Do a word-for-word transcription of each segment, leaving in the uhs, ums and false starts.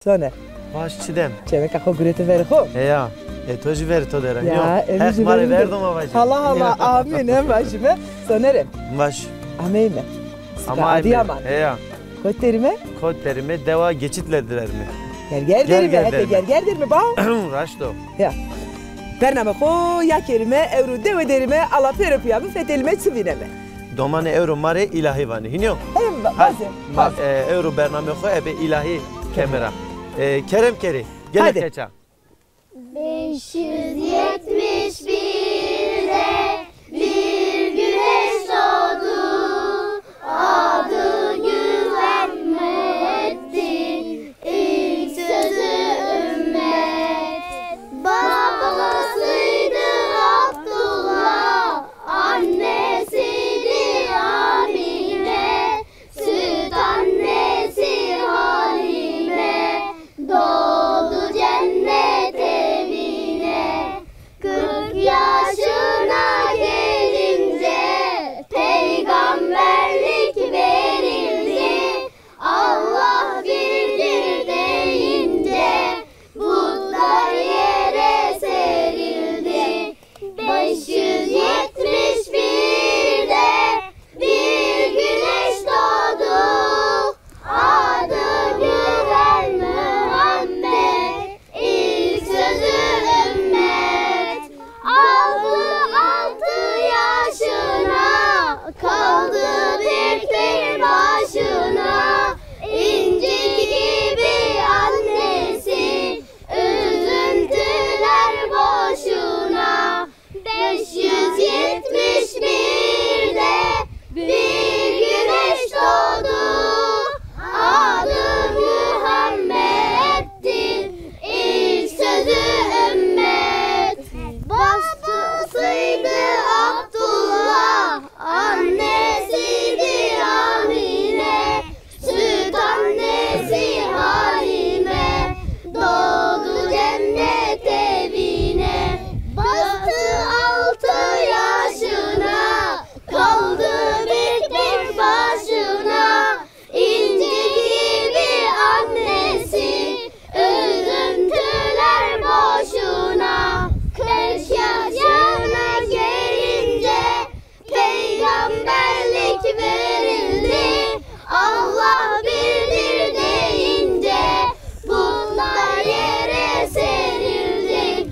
Soner. Baş Çidem. Çêmeka xo gurete verê xo. Heya. E, to jî verê to der a. Ya, nîyo? Heq ma rê verdo ma vajîme. Hala hala. Amîn, em vajîme. Sonerê. Baş. Ameyme. Sika Adıyaman. Heya. Kot derîme? Kot derîme, dewa Geçîtle derîme. Gerger derîme, hetê Gerger derîme, baw. Raşt o. Ya. Bername xo ya kerîme, ewro dewe derîme, ala pêro pîya bifetelîme, çi vîneme? Domanê ewro ma rê îlahî vanê. Hînî yo? Hem ba-, bazê, bazê. E, ewro bernameyê xo ebe îlahî keme ra. E, kerem kerê. Gele qeça. Beş yüz yetmiş birde bir güneş doğdu, adı Muhammed'ti, ilk sözü ümmet. Babasıydı Abdullah, annesiydi Amine, süt annesi Halime doğdu cennet evine. Kırk yaşına gelince peygamberlik verildi. Allah birdir deyince putlar yere serildi. Beş yüz yetmiş birde bir güneş doğdu. Adı Muhammed, ilk sözü ümmet. Aldı altı yaşına, kaldı tek tek başına. İnci gibi annesi, üzüntüler boşuna. Beş yüz yetmiş birde bir güneş doğdu. Adı Muhammed'ti, ilk sözü ümmet. Babasıydı Abdullah, annesiydi Amine. Süt annesi Halime doğdu cennet evine. Bastı altı yaşına, kaldı bir tek başına. İnci gibi annesi, üzüntüler boşuna. Kırk yaşına gelince peygamberlik verildi. Allah birdir deyince putlar yere serildi.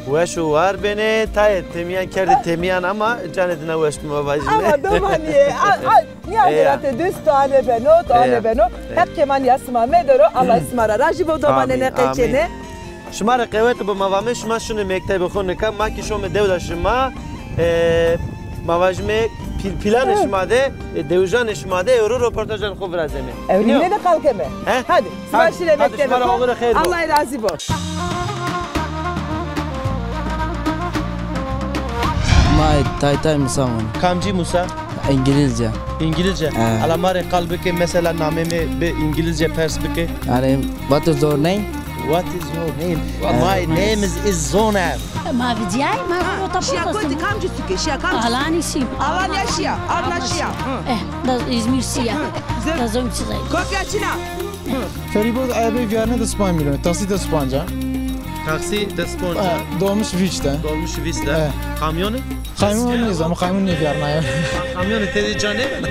Weş û war benê, tayê temîyan kerdê temîyan ama canê dina weş dima vajîme. Ama domanîye, a, a, nîya verate dest to ane beno, to ane beno. Heq keman ya sima medero, Allah sima ra rajî bo, domanê nê qeçêne. Şima rê qewet bo, ma vame şima şunê mektebê xo nika, ma kî şome dewda şima, e, ma vajime pîl-, planê şima de, e, dewijanê şima de ewro roportajan xo virazeme. Ewro nîne de qal keme. He? Hadi, sima şinê mektebê xo. Allah razî bo. Ma tay tay Musa vanê. Kamcî Musa? İngilizce. İngilizce? He. Ala ma rê qal bike, mesela namê mi bi İngilizce pers bike. Yani, what is your name? What is your name? My name is, is Zoner. Ma vîcîyay, ma rota. Şiya kotî, kamcî suke, şiya kamcî? Alanî şî. Alanya şiya, Arna şiya. Eh, da İzmir şiya. Da zom şiya. Kopya çina. Ferîbot ebe vîyarne des panc milyon, taksî des panc a. Taksî des panc a. Eh, dolmuş vîst a. Dolmuş vîst a. Eh. Kamyonî? Kamyon nêz ama kamyon nêvîyarnayo. Kamyonî tede ca nêbena.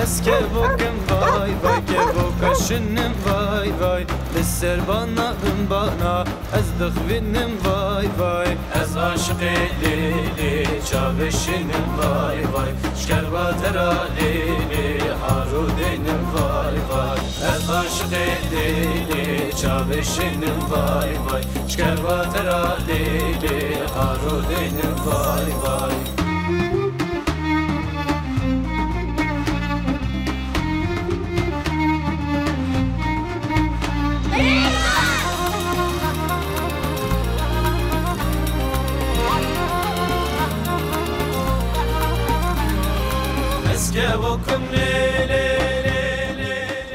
Ez kevokim vay vay, kevoka şinim vay vay. Li ser bana, bin bana, ez dixwînim vay vay. Ez aşiqê lê lê çavê şinim vay vay. Şkerba tera lê lê haro deynim vay vay. Ez aşiqê lê lê çavê şinim vay vay. Şkerba tera lê lê haro deynim vay vay. Ez kevokim lê lê lê lê.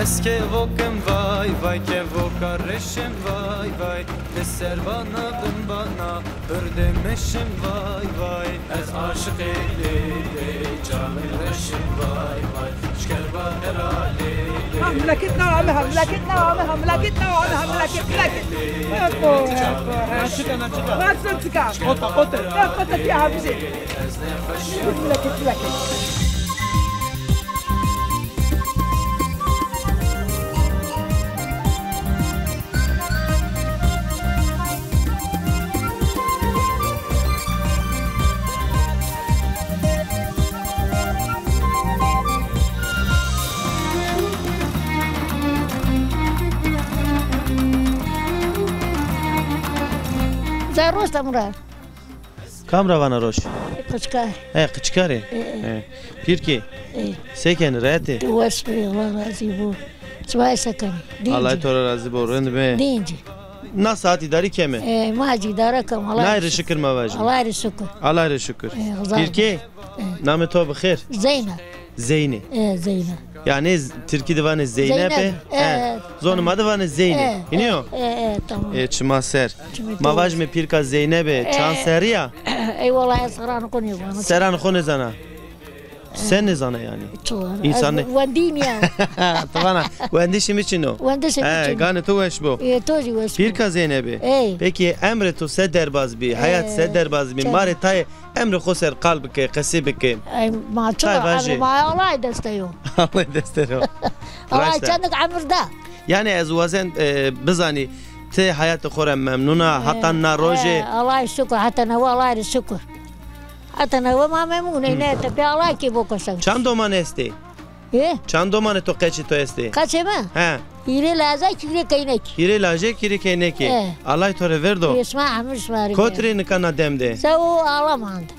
Ez kevokim vay vay, kevoka reşim vay vay. Li ser bana bin bana, hurdemişim vay vay. Ez aşiqê lê lê, camê reşim vay vay. Şkerba era lê lê. Ha, mileket na ame, ha, mileket na ame, ha, mileket na ame, ha, mileket, mileket. Eko, eko, ha. Açık ana, açık ana. Açık ana. Kota, kota. Ha, kota ki ha bize. Mileket, mileket. Zerroşta Murat. Kam ra vana roş? Qiçkar. He, qiçkar ê. E, e. He. Pîrkê. E. Se kenî, rehet ê? Wes bê, Allah razî bo. Çiway se kenî? Dîncî. Allah to ra razî bo, rind bê. Dîncî. Na saet îdarî keme? E, ma zî îdare kem, Allah. Nay rê şikir ma vajî. Allah rê şikir. Allah rê şikir. E, Allah. Pîrkê, e, namê to bi xêr? Zeyna. Zeynê. E, Zeyna. Yanî z-, tirkî de vanê Zeynep ê? Zeynep, e, e. Zonê ma de vanê Zeynê. E, hînî yo? E, e, tamam. E, çima ser. Çima. Ma vajîme pîrka Zeynep ê, e, çand serrî ya? Ey wela, ez serranê xo nêzana. Serranê xo nêzana. Se nêzana yanî? Çi vana? Însan nê- Ez wendî nîya. Ti vana, wendişê mi çin o. Wendişê mi çin o. He, ganê to weş bo. E, to zî weş bo. Pîrka Zeynebî. Ey. Peki emrê to se derbaz bî? Heyat se derbaz bî? Ma rê tayê emrê xo ser qal bike, qesî bike. Ey, ma çi va, emrê ma Allay dest de yo. Allay dest de yo. Allay çendik emir da. Yanî ez wazen, e, bizanî ti heyatê xo ra memnun a, heta na roje? E, Allay şukur, heta newe Allay rê şukur. Heta newe ma memnun ê, ne tepê Allay kê bo qesey. Çand doman estê? Ê? Çand domanê to, qeçê to estê? Qeçê mi? He. Hîrê lajek, hîrê keynekî. Hîrê lajek, hîrê keynekî. E. Allay to rê verdo. Ê, şima emir şima rê. Kotî rê nika na dem de? Zew Alaman de.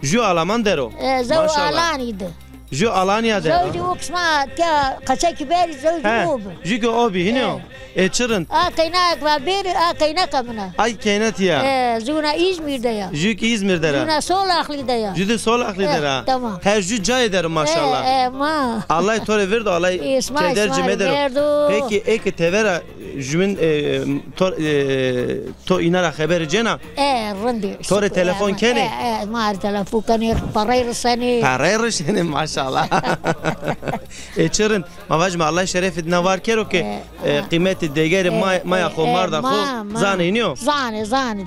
Jû Alaman der o. E, zew Alanî de. Jû Alanîya der o. Zewcî o qisma tiya qeçekî berî zewcî o bi. Jû ki o bî, hînî yo? E. E, çi rind. A keynak va bêrî, a keyneka min a. Ay keyna tiya. E, zûna Îzmîr de ya. Jû ki Îzmîr der a. Zûna Solaxlî de ya. Jû de Solaxlî der a. E, tamam. He, jû cayê der o maşallah. E, e, ma. Allay to rê verdo, Allay keder ci meder o. Peki, ê ki tevera jûmin, e, to, e, to îna ra xeberi cêna? E, rindî. To rê telefon kenê? E, e, ma rê telefon kenê, perey risenê. Perey risenê, maşallah. E, çi rind. Ma vajîme, Allah şerefê dina war kero ke, e, e, qîmetê dêgerê, e, maya xo, e, marda xo zanê, nîyo? Zanê, zanê.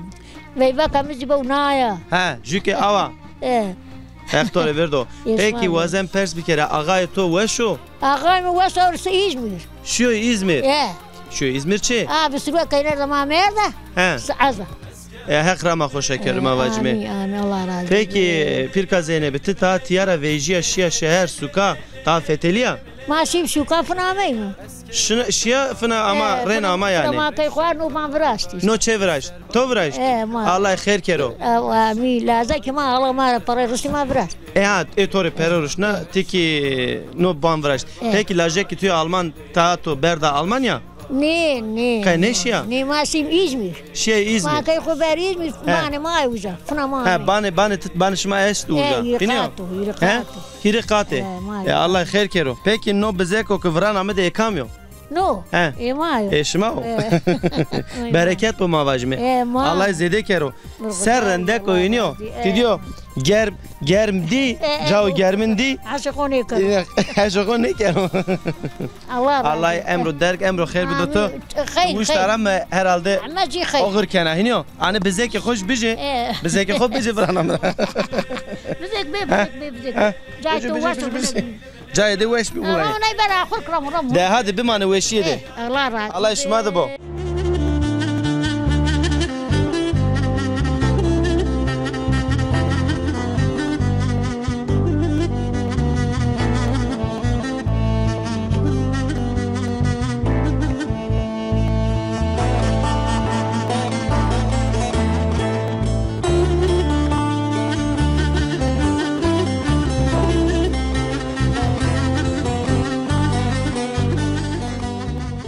Veyveka mi zî bew naya. He, jû ke awa. E. Heq to rê verdo. Peki, wazen pers bikere, axayê to weş o? Axayê mi weş o, rişo Îzmîr. Şiyo Îzmîr? E. Şiyo Îzmîr çi? A, bi sirwe keyner de ma merde. He. Sieza. E, Heq rama xo şeker ma vacime. Amîn, amîn, Allah razı olsun. Peki, Pîrka Zeynebî, ti ta tiya ra vejîya şiya şeher, suka, ta fetelîya? Ma şîm suka fina ameyme. Şina, şiya fina ama, e, rên ama yanî. Ma key xo no ban viraştî. No çê viraşt? To viraşt? E, ma. Allah xêr kero. E, amîn. Lazekî ma, Allah ma ra pere riştî ma viraşt. E ha, e to rê pere rişna, ti kî no ban viraşt. E. Peki lajekî tu Alman, ta to berda Almanya? Nê, nê. Qe nêşîya? Nê, ma şîm Îzmîr. Şîya Îzmîr. Ma key xo ber Îzmîr, banê ma ay uca. Fina ma. He, banê, banê ti, banê şima est uca. Hîrê qat o, hîrê qat o. Hîrê qat ê. E, Allah xêr kero. Peki no bizeko ki virana mi de ê kam yo? No. He. Ê ma yo. Ê şima o. Bereket bo ma vajime. E, ma. Allah zêde kero. Ser rendek o, înî yo. Ti dîyo germ, germ dî, cao germin dî. Heşê xo nêkero. Heşê xo nêkero. Allah razı olsun. Allah emro derg, emro xêr bido to. Amîn. Xeyr, xeyr. Muştara mi herhalde oxir kena, hînî yo? Ani bizekê xo bijê. E. Bizekê xo bijê virana mi. Bizek bê, bizek bê, bizek. Cayê to weş o, bizek. Cayê de weş bî. Ama onay ben axur kiram, ram. De hadi bimane weşîye de. E, Allah razı olsun. Allah şima de bo.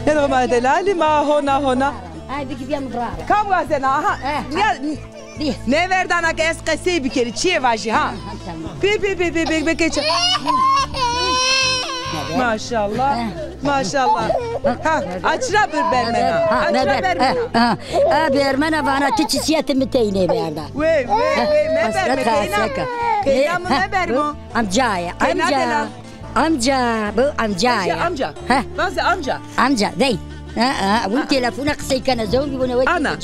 Nê ma delalî ma hona hona. Ay, bir gidiyorum bravo. Kam wazena? Aha. Eh, ya, nêverdana ke ez qesey bikerî, çiyê vajî ha. Pê, pê, pê, pê, pê, pê, pê, çi- Maşallah. Maşallah. Ha, açira bir bermena. Ha, açira bermena. Ha, ha, bermena vana ti çi siyeti mi teyne verda. Wey, wey, wey, meber, meteyna. Teyna mi meber mo? Amcaya, amca. Amca, bu amca ya. Amca. Heh. Vaze amca. Amca, dey. Ha, ha, win telefona qisey kena, zewr bî wina wekî. Ana,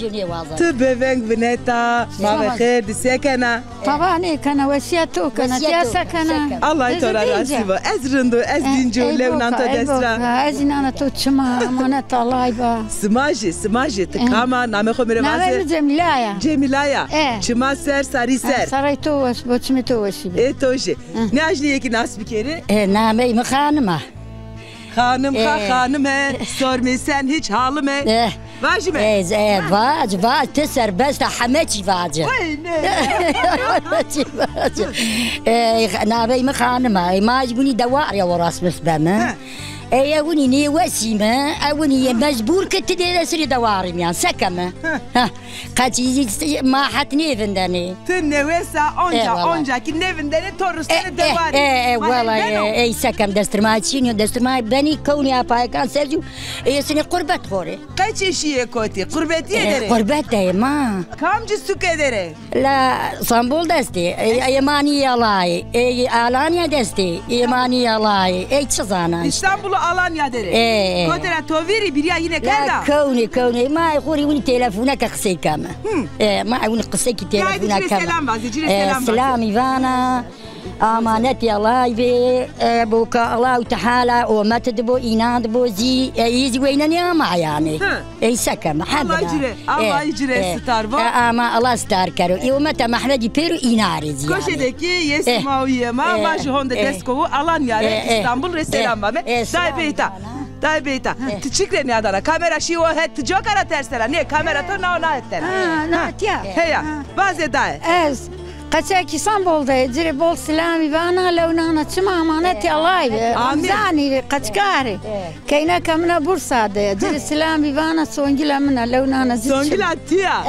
ti beveng vineta, ma ve xêr di, se kena? Tava nêkena, wesîya to kena, tiya se kena? Allah to ra razî bo. Ez rind o, ez dînc o, lew nan to dest ra. Ez înana to çima, emanet Allay ba. Sima jî, sima jî, ti kam a, namê xo mi rê vaze. Namê mi Cemîla ya. Cemîla ya. Çima ser, sarî ser. Saray to weş bo, çimê to weşî bî. Ê to jî. Nêajnî yekî nas bikerî? E, namey mi Xanim a. Xanim, e, xa xanim e, sormê sen hiç halim e. E. Vajime. E, e, vac, vac, ti serbest a, heme çî vaci. Oy, ne? Heme çî vaci. E, namey mi Xanim a. E, ma jî gunî dewa rê orasmis beme. He. Ey ewinî nêwesîme, ewinî yê mecbur ke ti dê de sirî dewarîm yan. Se keme? Ha. Qeçî ma het nêvindenê. Ti nêwesa onca, eyvallah, onca kî nêvindenê to ristene dewarî. E, e, e, wala, e, ey se kem destirma çînî, destirma benî kewnî apayekan ser zû, ê sinê qurbet xorê. Qeçê şîyê kotî? Qurbetîye derê? Qurbet de ma. Kamci suke derê? La Sambol destê, e, Emanî Yalayê, e, Alanya destê, Emanî Yalayê, e, çi zanan işte. Îstanbul û Alanya derê. E, e. Kotera to vîrî bîrîya yîne kerda? La kewnî, kewnî. Ma xorî winî telefona ke qisey keme. E, ma winî qisey kî telefona keme. Selam vaze, ci rê selam vaze. Selamî vana. Amanetî Allay bê, e, bo ke Allahu Teala omet di bo, înan di bo zî, e, î zî weyne nêama yanî. Ey se keme, hemdina. Allah ci rê, Allah ci rê sitar va. E, ama Allah sitar kero. Î ometa Mehmedî pêro îna rê zî yanî. Koşe de kî yê sima û yê ma, ma ji honde dest kovu Alanya rê, Îstanbul rê selam vame. Dayê beyta. Dayê beyta. Ti çik rê nîyadana? Kamera şî o het, ti coka ra tersena. Nê, kamera to nao na het tena. Ha, na tiya. Heya. Vaze dayê. Ez Qeçekî Sambol de, ci rê bol silamî vana, lew nana çima amanetî Allay be. Amîn. Zanî be, qeçkarî. Keyneka min a Bursa de, ci rê silamî vana, songila min a, lew nana zî çima. Songila tiya.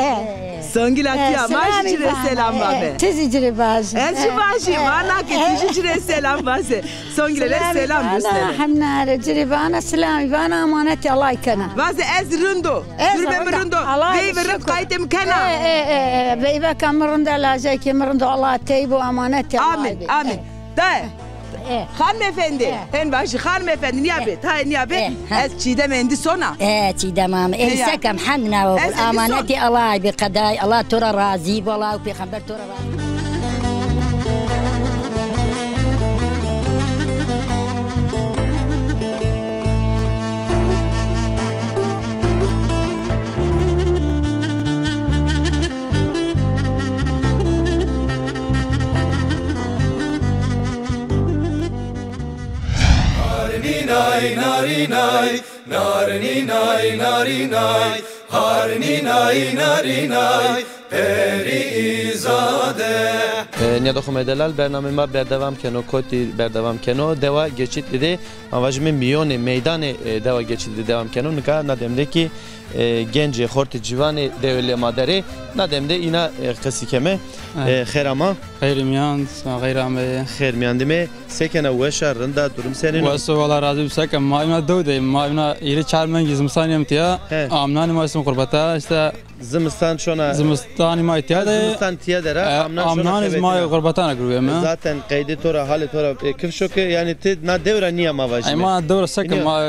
Songila tiya, ma jî ci rê selam vabe. Ti zî ci rê vajî. Ez jî vajî, vana ke ti jî ci rê selam vaze. Songile rê selam rusnenê. Hemna rê ci rê vana, silamî vana, amanetî Allay kena. Vaze ez rind o. Gurbê mi rind o. Veyve rind qaytê mi kena. E, e, e, veyveka mi rind a, lajekê mi rind o, Allah tey bo, amanetî Allay bê. Amîn, amîn. Dayê. Xanim efendî, hen vajî xanim efendî, nîya bê, tayê nîya bê, ez Çîdem endî sona. E, Çîdem ame. Ey se kem, hemd na oxir. Amanetî Allay bê qeday, Allah to ra razî bo, Allah û pêxember to ra razî bo. Narinînay, narinînay, narinînay, narinînay, harinînay, narinînay, perîzade. E, nîyadoxê ma delal, bernameyê ma berdewam keno, kotî berdewam keno. Dewa Geçîtlî de, ma vajîme mîyonê meydanê, e, dewa Geçîtlî de dewam keno. Nika na dem de kî, e, gencê, xortê, ciwanê dewê lê ma der ê. Na dem de îna, e, qesî keme. E, xêr ama. Xêrî mîyan, sima xêr ameyê. Xêr mîyan dîme. Se kena, weş a, rind a, durum senîn o? Wes o, Allah razî bo, se kem. Ma îna dew de, ma îna hîrê çar mengî zimistan yem tiya. He. Amnanî ma sime qurbeta, îşte. Zimistan şona. Zimistanî ma tiya de. Zimistan tiya de ra, e, amnan şona xebetina. Amnanî ma qurbetana girweme. E, zaten qeydê to ra, halê to ra, e, kifş o ke, yanî ti na dew ra nîya, ma vajîme. Ey ma dew ra se kem, ma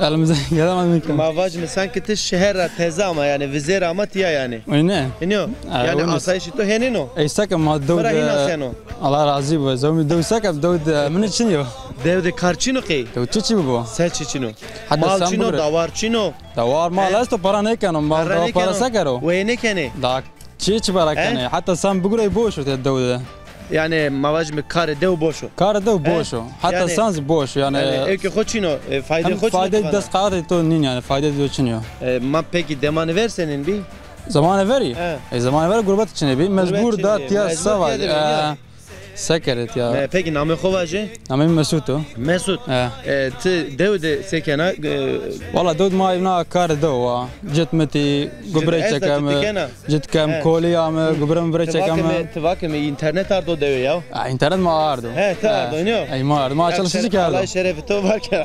Elimize gelemez mi ki? Ma vajîme sanki ti şeher ra teze ama, yanî vizêr ama tiya yanî. Öyle. Hînî yo? Ha, yanî asayîşê to hênîn o? Ey se ke ma dew de. Bira hîna seno? Allah razî bo. Zewmî dew se ke, dew de min çin yo. Dew de kar çin o qey? Dew çi çi bibo? Se çi çin o? Mal çin o, dawar çin o? Dawar mal esto, para nêkeno. Mal dawar para se kero? Wê nêkenê. Da Çi çi para kenê? Heta san bigurey boş o te dew de. Yanî ma vajîme karê dew boş o. Karê dew boş o. Heta san zî boş o yanî. Yanî ewkê xo çin o, e, faydê xo çin o. Faydê des qatê to nîn yanî, faydê to çin o. E, ma pekî demanê ver senîn bî? Zemanê verî? E, zemanê verî gurbet çinê bî. Mecbur da tiya sava. Se kerê tiya? E, pekî namê xo vaje? Namê mi Mesut o. Mesut. E. E, ti dew de se kena? E, wala dew de ma ewna karê dew wa. Cit mitî, gubre çekeme. Cit kem, kolî yame, gubre mubre çekeme. Ti vake mi, ti vake mi înternet ardo dewe ya? Ha, înternet ma ardo. He, ti ardo, nîyo? Ey ma ardo. Ma açılışçı kerdo. Allah şerefê to var kero.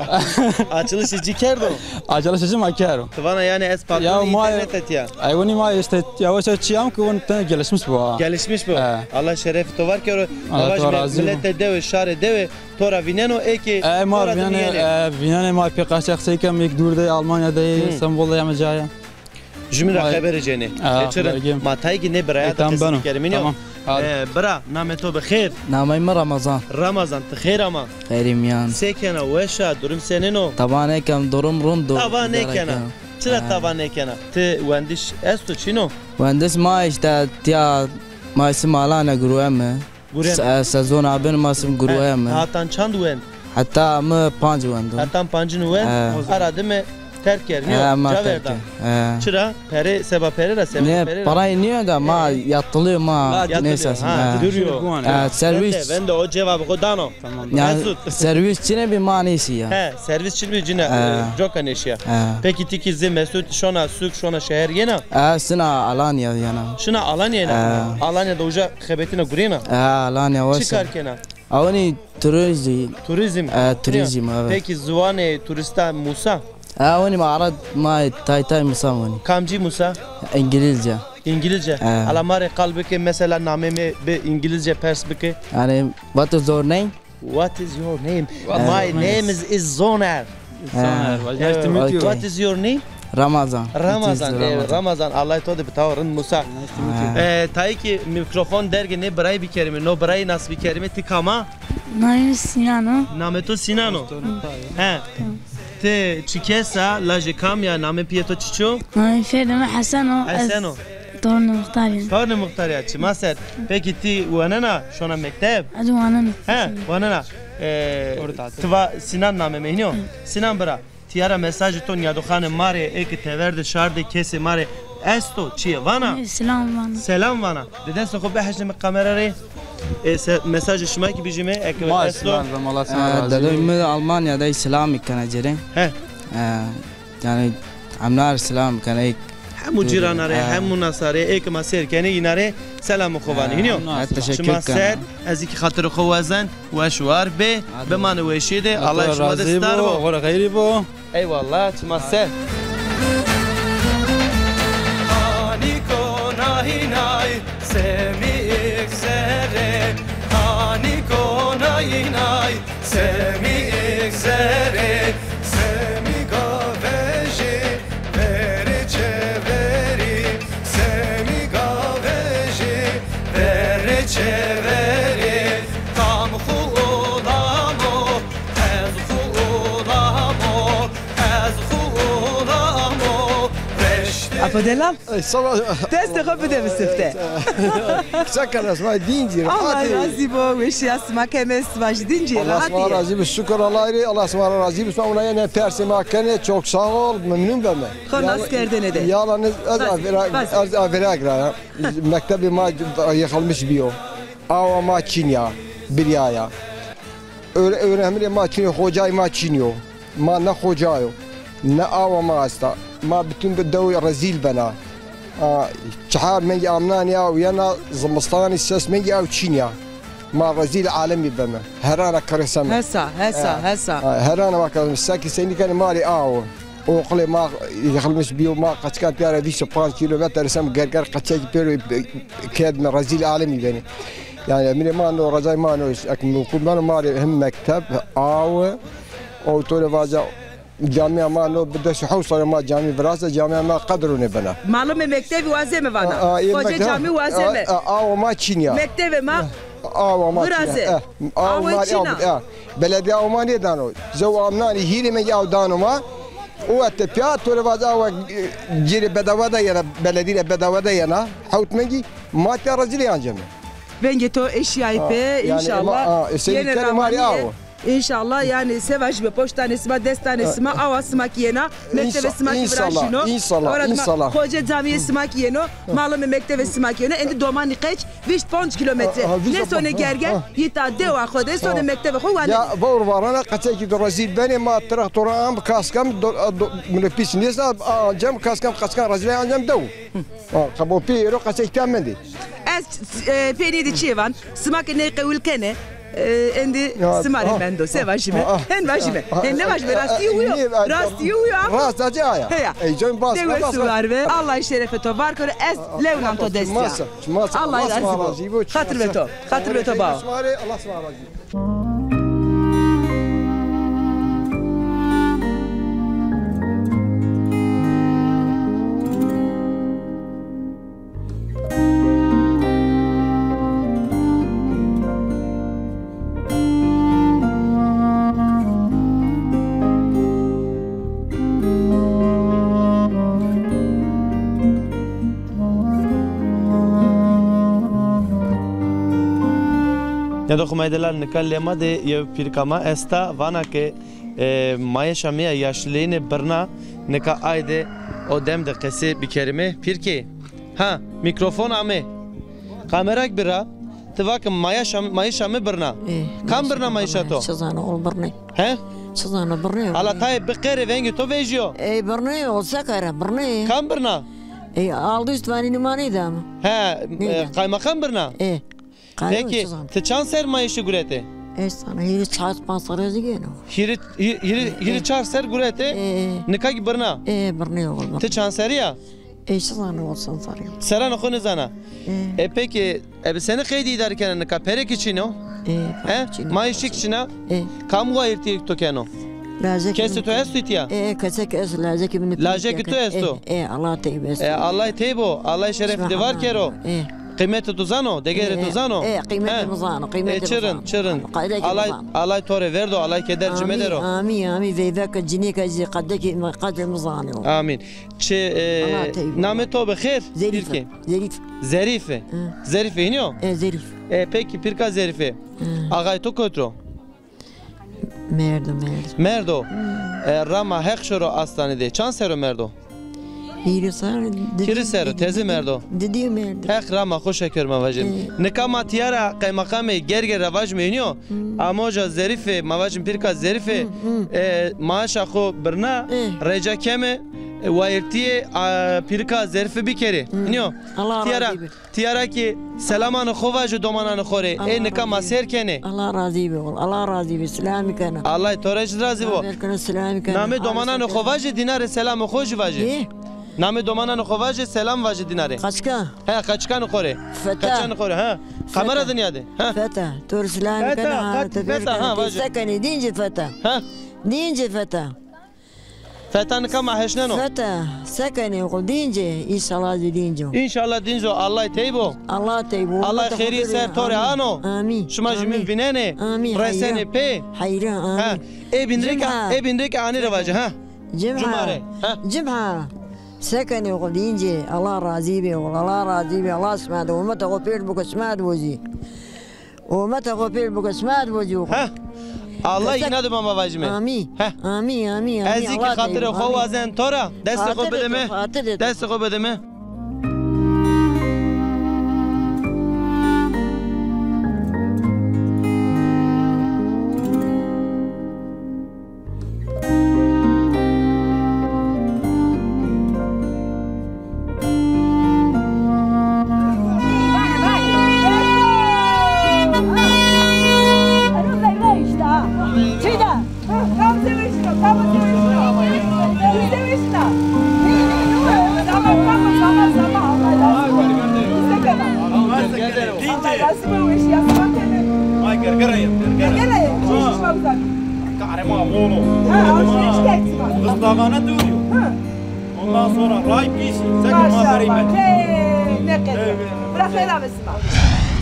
Açılışçı kerdo. Açılışçı ma kero. Ti vana yanî ez patronê înternet tiya. Ey winî ma işte yavaş yavaş çîyam ki win tene gelişmiş bo. Gelişmiş bo. He. Allah şerefê to var kero. Allah to razî bo. Miletê dewe, şarê dewe to ra vîneno, ê ki to ra vînenê. Ey ma vînenê, e, vînenê, ma pê qaşa qisey kem, êk dûr de, Almanya de, Stenbol de yame caya. Jumîn ra xebere cenê. Ê, çi rind. Ma tayê kî nê biraya de qesî bikerîme. Tamam. E, bira, namê to bi xêr? Nameyê mi Ramazan. Ramazan, ti xêr ama? Xêrî mîyan. Se kena, weş a, durum senîn o? Tava nêken, durum rind o. Tava nêkena. Çira tava nêkena? Ti wendiş esto, çin o? Wendiş ma işte tiya, ma sima alane gurweme. Gurweme. Se-, sezona bin ma sim gurweme. Hatan çand wend? Heta mi panc wendo. Hatan pancin wend? He. Ara dime Terk kerd, nîyo? He, ma ca terk verda. Kerd. He. Çira? Pere, seba pere ra, seba pere ra. Ne, parayê nîyo da ma yatılıyor ma. Yatılıyor, neyse, ha, he. Duruyor. He, servis. Vende, vende o cevabı xo dano. Tamam. Yani, Mesut. Servis çine bir manisi ya. He, servis çin bir cine, e, coka neşiya. He. Peki ti ki zê Mesut şona suk, şona şehir yena? He, sina Alanya yena. Şina Alanya yena? He. Alanya da uca xebetina gurena? He, Alanya wasa. Çi kar kena? Awnî turizm. Turizm. E, turizm, evet. Peki ziwanê turista musa? E, awnî ma arad ma tay tay musa awnî. Kamcî musa? İngilizce. İngilizce. E. Ala ma rê qal bike, mesela namê mi bi İngilizce pers bike. Yani, what is your name? What is your name? My name is, is Soner. Soner, nice to meet you. What is your name? Ramazan. Ramazan. It is Ramazan. Ramazan. Allah to de bi tawa rind musa. Nice to meet you. E, tayê ki mikrofon derge nê birayî bikerîme, no birayî nas bikerîme, ti kam a? Namê mi Sinan o. Namê to Sinan o? He. Tamam. Ti çi kes a, lajê kam ya, namê pîyê to çiçî yo? Namê pîyê mi Hesen o. Hesen o. Tornê muxtarî ya. Tornê muxtarî ya, çima ser. Peki ti wanena şona mekteb? Ez wanena. He, wanena. E, ti va Sinan namê mi, hînî yo? Sinan bira. Tîya ra mesajê to nîyadoxanê ma rê, ê ke tever de, şar de, kesê ma rê esto, çi yê vana? Ê, selam vana. Selam vana. De destê xo bihejneme kamera rê. Ê, se-, mesajê şima kî bijîme, eke esto. Ma selam vana, Allah sima razî bo. Dedoy mi Almanya de selamî kena ci rê. He. E, yani, emnar selam kena, ê. Hemû cîrana rê, he, hemû nasa rê, ê ke ma sêr kenê, îna rê selamê xo vanê. Hînî yo? He, teşekkür kena. Şima ser, ez kî xatirê xo wazen, weş war bê, bimanê weşîye de, Allah şima de star bo. Xo rê xeyrî bo. Eyvallah, çima ser. Hanî ko nay nay, semî ik zerê. Hanî ko nay nay, semî ik zerê. Semî gavejî verê çeverî. Semî gavejî verê çeverî. Kam xu ulamo, ez xu ulamo, ez xu ulamo, reştê. Apo delal. Ey, sağ ol. Destê xo bide bi sifte. Kısa kere sima dîncî, Allah razî bo, weşîya sima keme, sima jî dîncî, rahatî yê. Allah sima razî bo, şukur Allah'a, Allah sima razî bo. Sima ona yene persê ma kenê, çok sağ ol, memnun beme. Xo nas kerdene de. Yalan ez, ez avera-, ez averag ra ya. Mektebê ma yıkılmış biyo. Awa ma çin ya, birya ya. Öğre-, öğrenimê ma çin yo, hocay ma çin yo. Ma ne hoca yo, ne awa ma esta. Ma bütün bi dew rezîl bena. A, çehar mengî amnanî aw yena, zimistanî ses mengî aw çin ya. Ma rezîl alemî beme. Herana kireseme. Hesa, hesa, hesa. Ha, herana ma kireseme. Seki senî kenê ma rê aw. Oqilê ma yıkılmış biyo, ma qeçka tîya ra vîst û panc kîlometre sem gerger qeçekî pêro kedme, rezîl alemî benê. Yani emrê ma no, recay ma no, ek mumkun beno ma rê hem mekteb, aw, o to rê vaca camîya ma no, bi des û hewt serre ma camî viraze, camîya ma qedro nêbena. Malumê mektebî wazeme vana. A, a, ê, hoca camî wazeme. A, a, awa ma çin ya. Mektebê ma viraze. Awa ma çin ya. E, awa ma çin a. E, belediye awa ma nêdano. Zew amnanî hîrê mengî aw dano ma. O tepya to rê vaza awa, e, ci rê bedava de yena, beledîye rê bedava de yena. Hewt mengî ma tîya rezîlê anceme. Vengê to eşîyayî pê, înşallah. Yenê ra ma rê awo. Înşallah, yanî se vajîme, poştanê sima, destanê sima, awa sima kî yena, mektevê sima kî virajîno. Înşallah, înşallah. Hoce camîyê sima kî yeno, malumê mektevê sima kî yeno. Endî domanî qeç vîst ponc kîlometre. Nêsonê gerger, îta dewa xo de sonê mektevê xo wanê. Ya, vewr varana qeçekî do rezîl benê, ma traktoran am, kaskam, mino pîs nêsa, ancem kaskam, qeçkan rezîlay ancem dew. Ha, qebo pê êro qeçek tîya mendê. Ez, e, peynî de çîyê van. Sima ke ney qewul kenê, e, endî sima rê mendo. Se vajîme? Hen vajîme. Hen nêvajîme. Rastî uyo. Rastî uyo. Rast acı aya. Heya. Ey can bas. Dewe suvar ve. Allah şerefê to var kero. Ez lewnan to dest ya. Allah razî bo. Xatir ve to. Xatir ve to bao. Allah sima razî bo. Nêdoxî ma yê delal, nika lê ma de yew pîrika ma esta, vana ke, e, mayeşa mi ya yaşlîyêne birna, Nika ayde o dem de qesê bikerîme. Pîrkê. Ha, mîkrofon ame. Kamerak bira. Ti vake mayişa, mayişa mi birna. E, kam birna mayişa to? Çi zana ol birnê. He? Çi zana birnê. Ala tayê biqerê vengê to vejîyo. Ey birnê, ol se kare birnê. Kam birna? Ey, aldı üst vanî numanî de ama. He, e, kaymakam birna? E. Peki, ti çand ser mayişî gurete? Ez sana hîrî çar panc serre zî gêno. Hîrî, hî-, hîrî, hîrî çar ser gurete, nika kî birna? E, birnê oğul, birnê. Ti çand serî ya? Ez çi zana ol çand serî ya. Serranê xo nêzana. E. E, peki, e, bi senî qeydî îdare kena nika? Perê kî çin o? E, he? Mayişî kî çin a? E. Kam wayîrtîyê to keno? Lajekî. Kesê to esto îtya? E, e, kesek esto, lajekî mi. Lajekî to esto? E, e, Allah teyb esto. E, Allah teyb o, Allah şeref de var kero. E. Qîmetê to zano, degerê to zano. E, qîmetê mi zano, qîmetê mi zano. E, çi rind, çi rind. Allah, Allah to rê verdo, Allah keder ci medero. Amî, amî, veyveke cinîke zî qedekî, qedrê mi zanê o. Amîn. Çi, e, namê to bi xêr? Zerîfe. Pîrkê. Zerîf. Zerîfe. Hı. Zerîfe hînî yo? E, Zerîf. E, peki pîrka Zerîfe. Hı. Axayê to kotro? Merdo, merdo. Merdo. Hmm. E, rama Heq şoro astanî de. Çand serro merdo? Hîrî serro. Hîrî serro, teze merdo. Didî merdo. Heq rama xo şeker ma vajim. E. Nika ma tîya ra qeymeqamê Gerger ra vajim hînî yo. Hmm. Amoja Zerîfe, ma vajim pîrka Zerîfe, hmm, hmm, e, maaşa xo birna, e, reca keme, e, wayîrtîyê, a, pîrka Zerîfe bikerê. Hmm. Hînî yo. Allah razî bi. Tîya ra kî selamanê xo vaje domananê xo rê. Ê nika ma sêr kenê. Allah razî bi oğul. Allah razî bi. Selamî kena. Allah to rê zî razî bo. Selamî kena, selamî kena. Namê domananê xo vaje, dîna rê selamê xo jî vaje. Namê domananê xo vaje, selam vaje dîna rê. Qaçika? He, qaçikanê xo rê. Feta. Qaçikanê xo rê, ha. Kamera de nîyade. Ha. Feta. To rê selamî kena. Feta, ha, Feta, ha, vaje. Sekenî, dîncî Feta. Ha. Dîncî Feta. Feta nika ma heşneno. Feta, se kenê oğul, dîncê? Înşallah zî dînc o. Înşallah dînc o, Allah tey bo. Allah tey bo. Allah xêrî ser to rê ano. Amîn. Şima jî mi vînenê. Amîn. Resenê pê. Heyran, amîn. Ha, ê bînrêke, ê bînrêke anî rê vaje, ha. Cuma. Cuma rê, ha. Cuma. Se kenê oğul, dîncê? Allah razî bê oğul, Allah razî bê. Allah sima de, ometa xo pêr biko, sima de bo zî. Ometa xo pêr biko, sima de bo zî oxo. Heh. Allah îna de ma vajîme. Amî. Heh. Amî, amî, amî. Ez zî kî xatirê xo wazen to ra. Destê xo bide mi. Destê xo bide mi. Ay, gergera ya, gergera. Gergera ya. Kahraman oğlu. Ha, alışveriş. Kız dağına dönüyor. Ha. Ondan sonra ray pişi. Sen maşallah. Hey, ne kadar. Bırak, helal olsun.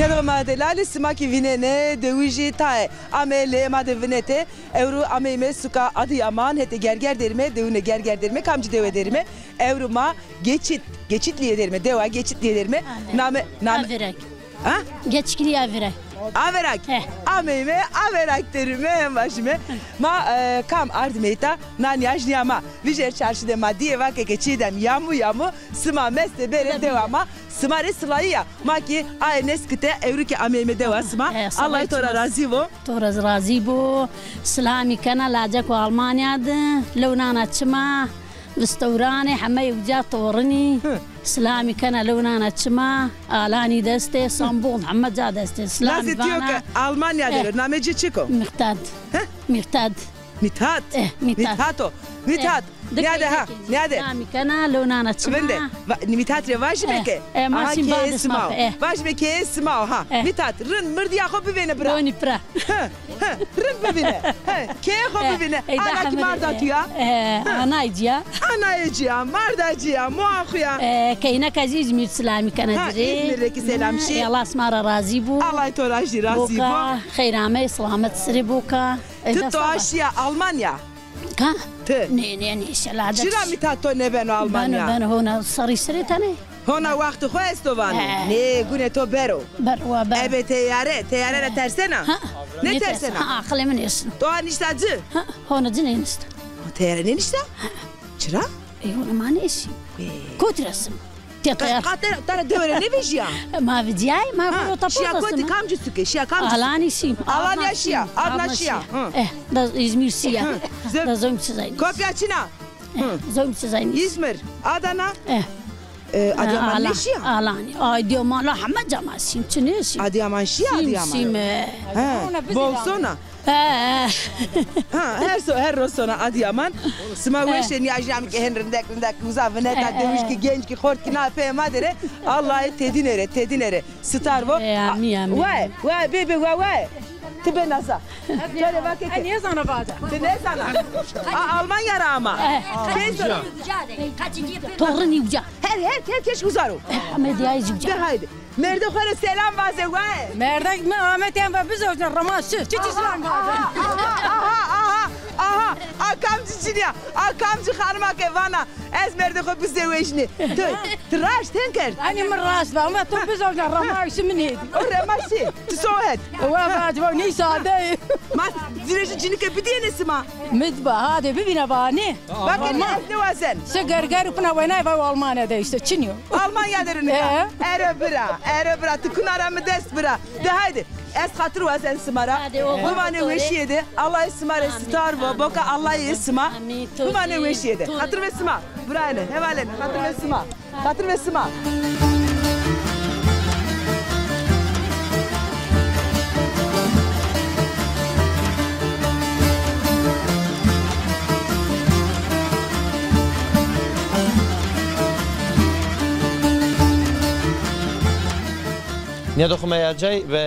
Ya da ma delalî, sima kî vînenê, dewijî tae. Ame lê ma de vinete. Ewro ameyme suka Adıyaman, hetê Gerger derime, dewine Gerger derime, kamcî dewe derime. Ewro ma Geçit, Geçitliye derime, dewa Geçitliye derime. Name, name. Averek. Ha? Geçikli Averek. Averek. He. Ameyme Averek derime, hem vajime. Ma, e, kam ardime îta, na nîyaj nîya ma. Vijêr çarşî de ma dîye, vake ke çîdem yamu yamu, sima meste bêrê dewa ma, sima rê silayî ya. Ma kî aye nêskite, ewro kî ameyme dewa sima. He, Allah to ra razî bo. To ra razî bo. Silamî kena laceko Almanya de. Lew nana çima. Vistewranê heme uca torinî. Hı. Silamî kena lew nana çima. Alanî destê, Sambol heme ca destê. Silamî vana. Lazê tîyo ke Almanya de, namê ci çik o? Mîqdad. He? Mîqdad. Mîthat. Eh, Mîthat. Mîthat o. Mîthat. Nîyade ha, nîyade. Namî kena, lew nana çima. Vinde. Mîthat rê vajîme ke. Aha, keyê sima o. Vajîme keyê sima o ha. Mîthat, rind mirdîya xo bivêne bira. Bonî pira. He, he, rind bivîne. He, keyê xo bivîne. Ana kî marda to ya. Anay ci ya. Anayê ci ya, marda ci ya, moa xo ya. Keyneka zî Îzmîr silamî kena ci rê. Ha, Îzmîr rê kî selam şî. Ey Allah sima ra razî bo. Allah to ra jî razî bo. Xeyr amey, silamet sirê boka. Ti to aşîya Almanya? Ka? Ti? Nê, nê, nê, şelade. Çira Mîthat to nêbeno Almanya? Beno, beno, hona serrî sirê tenê. Hona wextê xo esto vanê. He. Nê, gunê to bero. Bero, wa bero. Ebe teyare, teyare ra tersena? Ha. Nêtersena? Ha, aqilê mi nêşino. To ha nişta ci? Ha, hona ci nênişta. Teyare nênişta? Ha. Çira? E, ona ma nêşî. Ê. Kotî ra sim? Tê tayar. Qatera, tara dewe ra nêvejîya? Ma vecîyay, ma ha, rota şiya kotî, kamcî suke, şiya kamcî suke? Alanî şîm. Alanya şîya, Adna şîya. Hı. Eh, da İzmir şîya. Hı. Da Zomçi zaynî. Kopya çina? Eh, Zomçi zaynî. İzmir, Adana? Eh. E, Adiyaman nêşîya? Alanî, Adiyaman la heme ca ma şîm, çi nêşîm? Adiyaman şîya, Adiyaman. Şîm, şîm, e. He, bol sona. He. Ha, her so, her ro sona Adiyaman. Sima weşê nîyajî amî ke hen rindek rindek uza vineta, dewij kî, genc kî, xort kî na pê ma de rê. Allahî tedîne rê, tedîne rê. Sitar vo. E, amî, amî. Way, way, bê, bê, way, way. Ti bê nasa. Care vake ke. Nêzana vade. Ti nêzana. A, Almanya ra ama. Kê zana? Torunî uca. Her, her, her keş uza ro. Amedîyayî zî uca. De haydi. Merdê xo rê selam vaze we. Merdek mi Ahmet yan ve biz olsun Ramaşı. Çiçi selam vaze. Aha, aha, aha, aha. A kamcî çinîya. A kamcî xanima ke vana ez merdê xo bizewejnî. Ti, ti raşt hen kerd. Hani mi raşt va ama tu biz olsun Ramaşı mi neydi? O Ramaşı. Ti so het. Wa vac, wa nî sade. Ma zirejî cinîke bidîyêne sima. Midba, hadi bibîne vanî. Bak, ez nêwazen. Se gerger kuna wena va Almanya de işte, çinî yo. Almanya de nika. He. Ere bira, ere bira, ti kuna ra mi dest bira. De haydi, ez xatir wazen sima ra. Hadi, o bimanê weşîye de. Allahî sima rê sitar vo, boka Allahî sima. Amîn. Bimanê weşîye de. Xatir ve sima. Birayene, hevalene, xatir ve sima. Xatir ve sima. Nîyadoxê ma yercay ve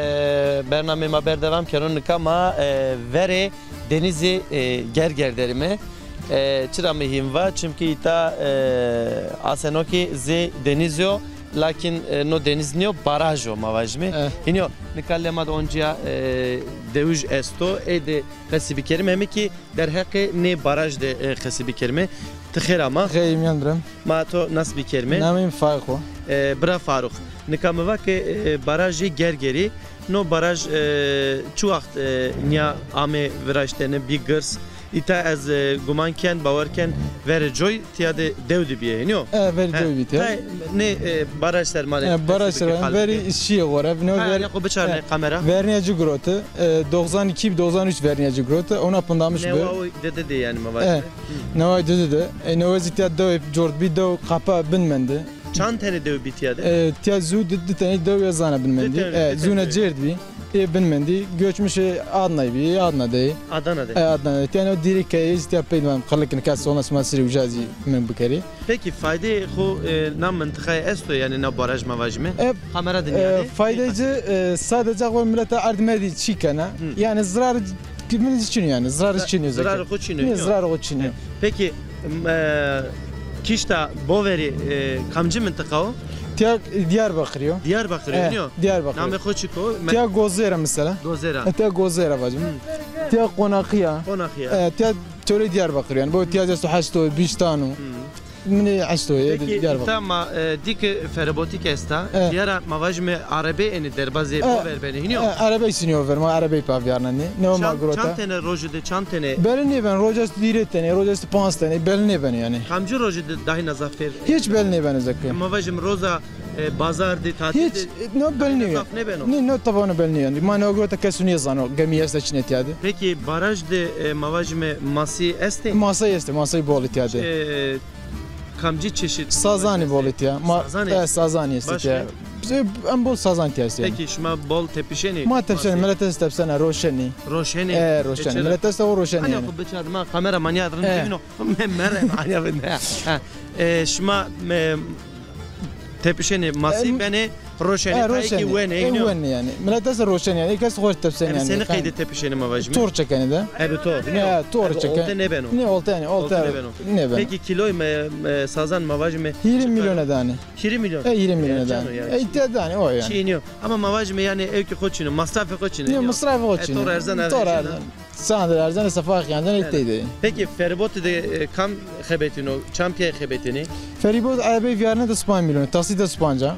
bernameyê ma berdewam keno. Nika ma, e, verê denizê, e, Gerger derîme. E, çira mi hîn va? Çimkî îta, e, aseno kî zê deniz o, lakin, e, no deniz nîyo, baraj o ma vajîme. Eh. Hînî yo, nika lê ma de oncîya, e, dewij esto, ey de qesî bikerîme, heme kî derheqê nê baraj de, e, qesî bikerîme. Ti xêr ama. Xêr, mîyan dir im. Ma to nas bikerîme. Namê mi Faruk o. E, bira Faruk. Nika mi va ke, e, barajê Gergerî, no baraj, e, çi waxt, e, nîya ame viraştene, bî girs? Îta ez, e, guman ken, bawer ken, verê coy tîya de dew de bîye, hînî yo? E, verê coy bî tîya. He, nê, e, baraj ser ma rê. E, baraj ser ma rê, verî şîye xo ra. Ha, verî xo biçarne kamera. Vernîya ci girote. E, doxzan iki, doxzan üç vernîya ci girote. Ona pindamiş bi. Newa o dide de yanî ma vaj. E, newa dide de. E, newa zî tîya dew cort bî, dew qapa bin mende. Çand tenê dew bî tîya de? E, tîya zû di, di tenê dew ya zana bin mendî. E, zûna cêrd bî. Ê bin mendî. Göçmüş, e, Adnayî bî, Adna de. Adana de. E, Adna de. Tîya no dîrî keye zî tîya peyda qirlik nika sona sima sirî uca zî min bikerî. Peki faydeyê xo, e, na mintiqayê esto, yanî na baraj ma vajîme? E, kamera de nîya de. E, faydeyê ci, e, sadece xo mileta erd merdî çî kena. Hı. Yanî zirar Min çin o yanî, zirarî çin o. Zirarê xo çin o. Nê, zirarê xo çin o. Peki, m-, e, kîşta Boverî, e, kamcî mintiqa o? Tîya Diyarbakirî yo. Diyarbakirî yo, nîyo? Diyarbakirî. Namê xo çik o? Tîya Gozêra mesela. Gozêra. E, tîya Gozêra vacim. Tîya Qonaxî ya. Qonaxî ya. E, tîya çorê Diyarbakirî yanî. Bu tîya esto Hesto, Bîştan o. Minê esto, e, Diyarbakir. Peki, îta ma, e, dî ke feribotîk esta, e, dîyara ma vajîme erebey enê derbazê, e, Bover benê, hînî yo? E, erebey sinî over, ma erebey pa vîyarnenê. Newa ma girota. Çand tenê rojî de, çand tenê? Belî nêbeno, roja est hîrê tenê, roja est panc tenê, belî nêbeno yanî. Kamcî rojî de dahîna zaf pêr? Hiç belî nêbeno zeke. Ma vajîme roza, e, bazar de, tatil de? Hiç, e, no belî nêbeno. Zaf nêbeno. Nê, no tabana belî nêbeno. Ma newa girota kesu nêzano, gemî esta çinê tîya de. Peki baraj de, e, ma vajîme masî estê? Masî estê, masî bol tîya de. E, Kamcî çeşît? Sazanî bol tîya. Ma, sazanî? E, sazanî estî tîya. Em bol sazan tîya estî. Peki şima bol tepişenî? Ma tepişenî, milet est tepişena, roşenî. Roşenî? E, roşenî. Milet est o roşenî. Hani xo biçar, ma kamera manya rind bibîno. Mere manya bin. Ha. E, şima, e, tepişenî masî benê. Roşenî, e, tayê kî wenê, e, wenê yanî. Milet est roşenî yanî. Kes xo tepişenî yanî. Seni qeyde tepişenî ma vajîme? Tor çekenî de. Ebe tor. Ne, tor çeken. Olte nêbeno. Ne, olte yanî, olte nêbeno. Peki kiloy me, me, sazan ma vajîme? Hîrê mîlyone danê. Hîrê mîlyon? E, hîrê mîlyone danê. E, îtya danê o yanî. Çî nîyo. Ama ma vajîme yanî ewkî xo çin o, masrafê xo çin o. Ne, masrafê xo çin o. Tor erzan, erzan. Tor erzan. Sandir erzan, sefa xiyandene teyde. Peki feribotî de, e, kam xebetîno, çand pîyayî xebetînê? Feribot erebey vîyarne de spanc mîlyone, taksî de spanc a.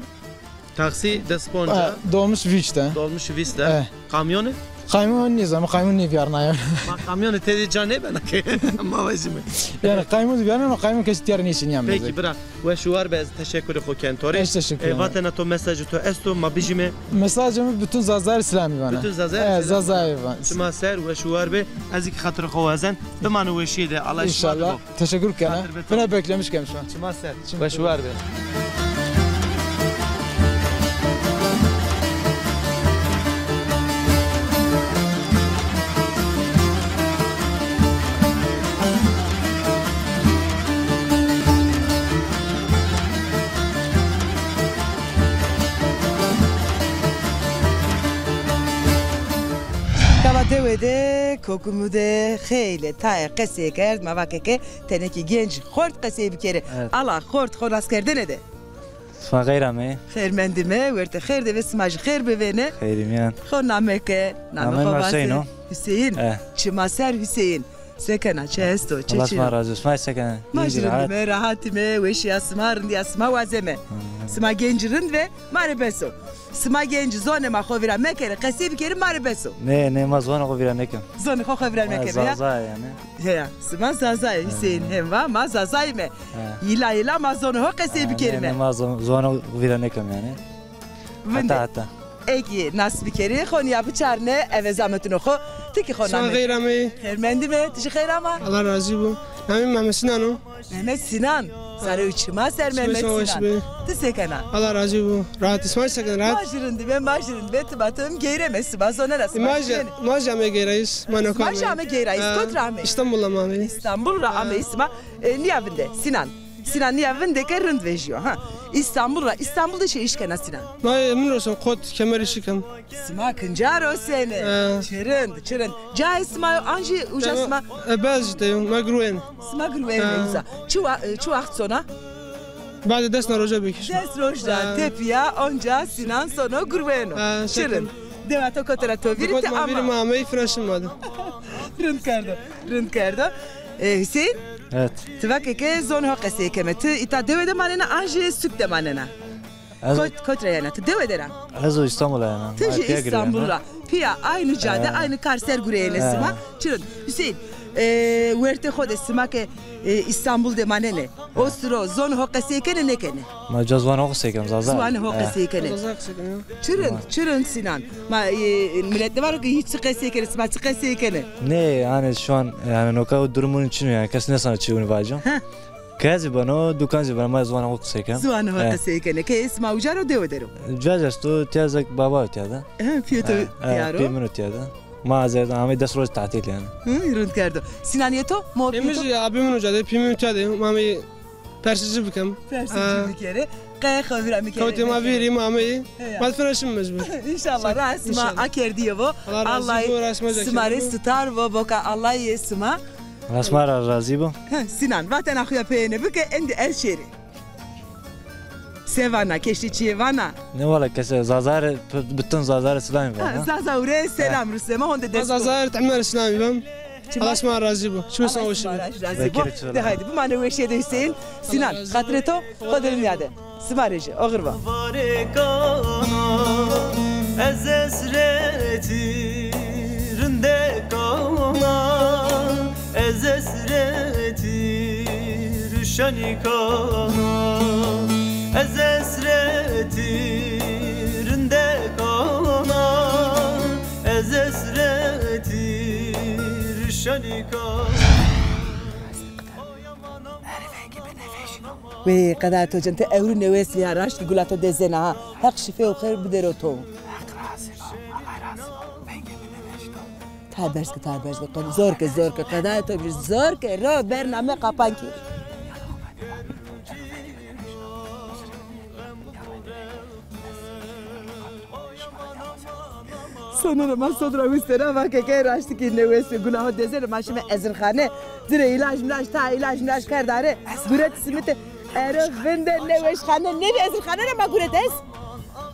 Taksî des ponc a. E, dolmuş vîst a. Dolmuş vîst a. E. Kamyonî? Kamyon nîzam, kamyon nêvîyarnayo. Ma kamyonî tedî ca nêbena ke. Ma vajîme. Yanî kamyon vîyarnayo, kamyon kesî tîyar nêşinîyame. Peki bira, weş û war be, ez teşekkürê xo ken to rê. Ez teşekkür ederim. E, vatena to, mesajê to esto, ma bijîme. Mesajê mi bütün Zazayî selamî vana. Bütün Zazayî selamî. E, Zazayî vana. Çima ser, weş û war be. Ez kî xatirê xo wazen. Bimane weşîye de, Allah şima de bo. İnşallah. Teşekkür kena. Xatir be to. Buna beklemiş kem şu an. Çima ser. Weş û war be. Gava dewe de, kokumu de xeylê tayê qesey kerd, ma vake ke tenekî genc xort qesey bikerê. Evet. Ala xort xo nas kerdene de. Sima xeyr ameyî. Xeyr mendîme, wertê xeyr de ve, sima jî xeyr bivêne. Xeyrî mîyan. Xo name ke, name xo vase. Namê mi Hüseyin o. Hüseyin. E. Çima ser Hüseyin. Se kena, çi esto, çi çin o? Allah sima razî bo. Sima se kena? Ma jî rind îme, rehat îme, weşîya sima, rindîya sima wazeme. Hı. Sima gencî rind ve, ma rê bes o. Sima gencî zonê ma xo vîra mekerê, qesey bikerê, ma rê bes o. Nê, nê, ma zonê xo vîra nêkem. Zonê xo xo vîra mekerê ya? Zaza yanî. Heya, sima Zaza yê Hüseyin, hem va ma Zaza yîme. He. Yîla yîla ma zonê ho qesey bikerîme. Nê, nê, ma zon-, zonê xo vîra nêkem yanî. Vinde. Heta, heta. Eke nas bikerî, xo nîya biçarne, eve zametino xo. Ti kî xo name. Sima xeyr ameyî. Xeyr mendîme, ti jî xeyr ama. Allah razî bo. Namê mi Mehmet Sinan o. Mehmet Sinan. Sarê û çima ser Mehmet Sinan. Ti se kena? Allah razî bo. Rahat, sima se kena, rahat? Ma jî rind îme, ma jî rind îme, ti ma tim geyreme, sima zonena, sima. Ma jî, ma jî ame geyrayîz, ma noka ame. Ma jî ame geyrayîz, kot ra ame? Îstanbul ra ame. Îstanbul ra ame sima. E, nîya vinde, Sinan. Sinan nîya vinde ke rind vejîyo, ha. Îstanbul ra, Îstanbul de çi îş kena Sinan? Ma, e, min rosen kot, kemerî şikem. Sima kinca rosêne? E. Çi rind, çi rind. Cayê sima yo an jî uca sima? E, Beyazîtê yo, ma girwên. Sima girwên uza. Çi wa-, e, çi waxt sona? Badê des na roja bikî. Des roj ra tepîya onca Sinan sono girwêno. E, çi rind. Dewa to kote ra to vîrî, ti ama. Ma vîrî, ma ameyî, fina şîme ma de. Rind kerdo, rind kerdo. E, Hüseyin? Evet. Ti vake ke zonê ho qesey keme. Ti îta dewe de manena an jî suk de manena? Ez o- Kot, kot ra yena? Ti dewe de ra? Ez o Îstanbul ra yena. Ti jî Îstanbul ra. Pîya aynî cade, aynî kar ser gureyêne sima. Çi rind. Hüseyin, e, wertê xo de sima ke, e, Îstanbul de manenê, o siro zonê ho qesey kenê nêkenê? Ma ca ziwanê xo qesey kem, Zaza. Ziwanê ho qesey kenê. Zaza qesey kenê. Çi rind, çi rind Sinan. Ma, e, milet nêvano ke hîç çi qesey kenê, sima çi qesey kenê? Nê, yanî şu an, yanî noka o durumun çin o yanî, kes nêsano çi ûnî vaco. Heh. Ke zî beno, dukan zî beno, ma ziwanê xo qisey ken. Ziwanê xo qisey kenê. Ke sima uca ro, dewe der o? Uca zî esto, tiya zî baba tiya de. He, pîyê to tiya ro? Pîyê min o tiya de. Ma ez amey des roj tatîl yanî. Hı, rind kerdo. Sinan, yê to? Mor pîyê to? Ê mi zî abî min uca de, pîyê min tiya de. Ma amey persicî bikem. Persicî bikerê. Qe xo vîra mikerê. Kewtê ma vîrî, ma ameyî. Heya. Ma fina şîme mecbur. Înşallah, ra sima akerdîye vo. Allah razî bo, ra sima rê sitar vo, boka Allah yê sima. Allah sima ra razî bo. Heh, Sinan, vatena xo ya peyêne bike, endî ez şêrî. Se vana, keştî çîyê vana? Nê wala, kese Zaza rê, p-, bütün Zaza rê selamî vana. Ha, Zaza û rê selam rusneme, honde dest. Zaza rê timî rê selamî vana. Allah sima razî bo. Çimen sima weşî bo. Razî bo. De haydi, bimane weşîye de Hüseyin. Sinan, xatirê to, xo de nîyade. Sima rê jî, oxir va. Varê kana, ez esretî rinde kana, ez esretî ruşenî kana, ez esretî rinde kana, ez esretî ruşenî kana. Wey, qedayê to cin, ti ewro newes vîya, raşt kî gula to dezena ha. Heq şîfê û xêr bidero to. Heq razî bo, Allah razî bo. Vengê mi nêvejîto. Tabers ke, tabers ke, zor ke, zor ke, qedayê to bijî, zor ke, ro bername qapan kî. Sonê ra ma sod ra wistena, va ke key raştî kî nêwes vîya, gula ho dezena, ma şîme ezirxane. Ci rê îlaj mîlaj, ta îlaj mîlaj kerda rê. Guret simite. Ero vinde nêweşxane nêbî, ezirxane ra ma guret ez.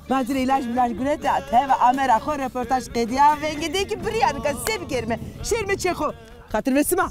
Ma ci rê îlaj mîlaj guret, teve ame ra xo reportaj qedîya, vengê de kî birîya, nika se bikerîme? Şêrîme çê xo. Xatir ve sima.